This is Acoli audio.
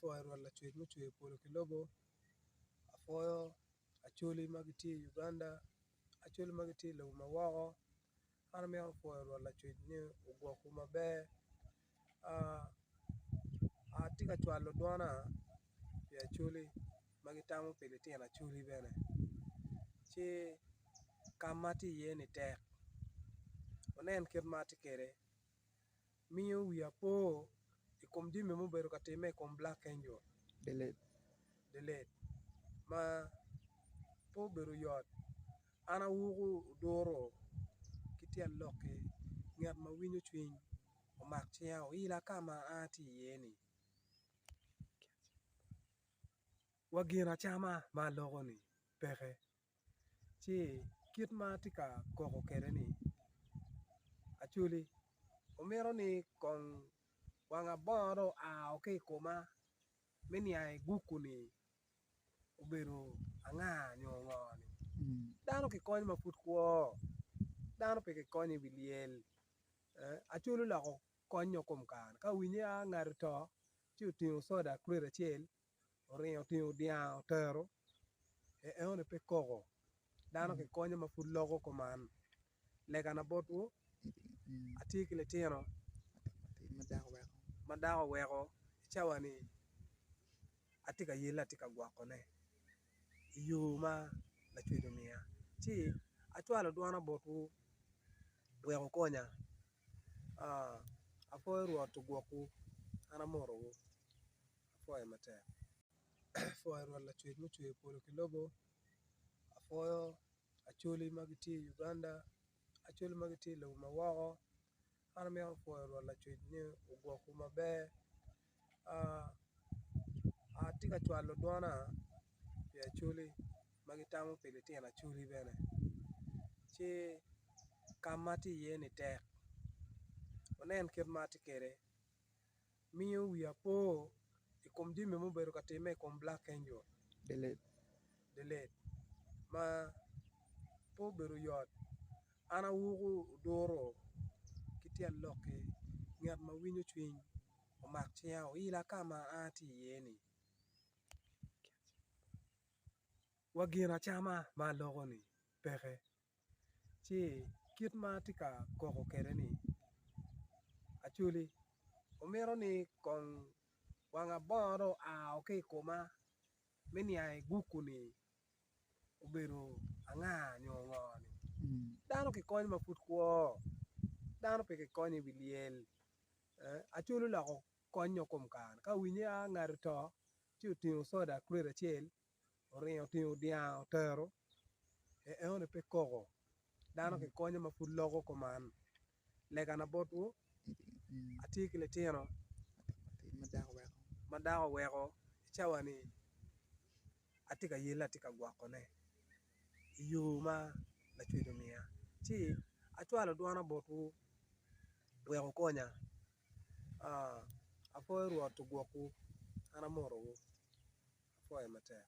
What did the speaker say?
Apwoyo Rwot Lacwec mucweyo polo ki lobo, apwoyo acholi ma gitye i Uganda, acholi ma gitye i lobo ma woko, an amito pwoyo Rwot Lacwec ni ogwokwu maber atye ka cwalo dwona pi acholi ma gitamo pi litino acholi bene ci ka ma atye iye-ni tek wunen kit ma atye kwede. Miyo wiya po i kom jami ma obedo ka timme i kom Black Angel Delet ma pe obedo yot an awuko oduro ki tyen lokki ngat ma winyo cwiny omak cinga oila ka ma an atye iye-ni wa gin acama ma aloko-ni peke. Ci kit ma atye ka koko kwede-ni Acholi omito ni kong wang abongo dong oa ki i koma me niang i guku-ni obedo anga nyo ngo-ni dano kikonyo ma pud kwo dano pe kikonyo i wi lyel Acholi oloko konyo kom kare ka owinyo ni ngat oto ci otingo soda crate acel oringo otingo dyang otero enoni pe koko dano kikonyo ma pud loko kuman legana botwu atye ki litino ma dako oweko i cawa-ni atye ka yelle atye ka gwokone i yo ma lacwec omiya ci acwalo dwona botwu wek wukonya apwoyo Rwot ogwokwu an amotowu. Apwoyo matek. Apwoyo Rwot Lacwec mucweyo polo ki lobo, apwoyo acholi ma gitye i Uganda, acholi ma gitye i lobo ma woko, an amito pwoyo Rwot Lacwec ni ogwokwu maber, atye ka cwalo dwona pi acholi ma gitamo pi litino acholi bene ci ka ma atye iye-ni tek wunen kit ma atye kwede. Miyo wiya po i kom jami ma obedo ka timme i kom Black Angel Delet ma pe obedo yot an awuko oduro ki tyen lokki ngat ma winyo cwiny omak cinga oila ka ma an atye iye-ni wa gin acama ma aloko-ni peke. Ci kit ma atye ka koko kwede-ni Acholi omito ni kong wang abongo dong oa ki i koma me niang i guku-ni obedo anga nyo ngo-ni dano kikonyo ma pud kwo dano pe kikonyo i wi lyel Acholi oloko konyo kom kare ka owinyo ni ngat oto ci otingo soda crate acel oringo otingo dyang otero enoni pe koko dano kikonyo ma pud loko kuman legana botwu atye ki litino ma dako oweko i cawa-ni atye ka yelle atye ka gwokone i yo ma lacwec omiya ci acwalo dwona botwu wek wukonya apwoyo Rwot ogwokwu an amotowu. Apwoyo matek.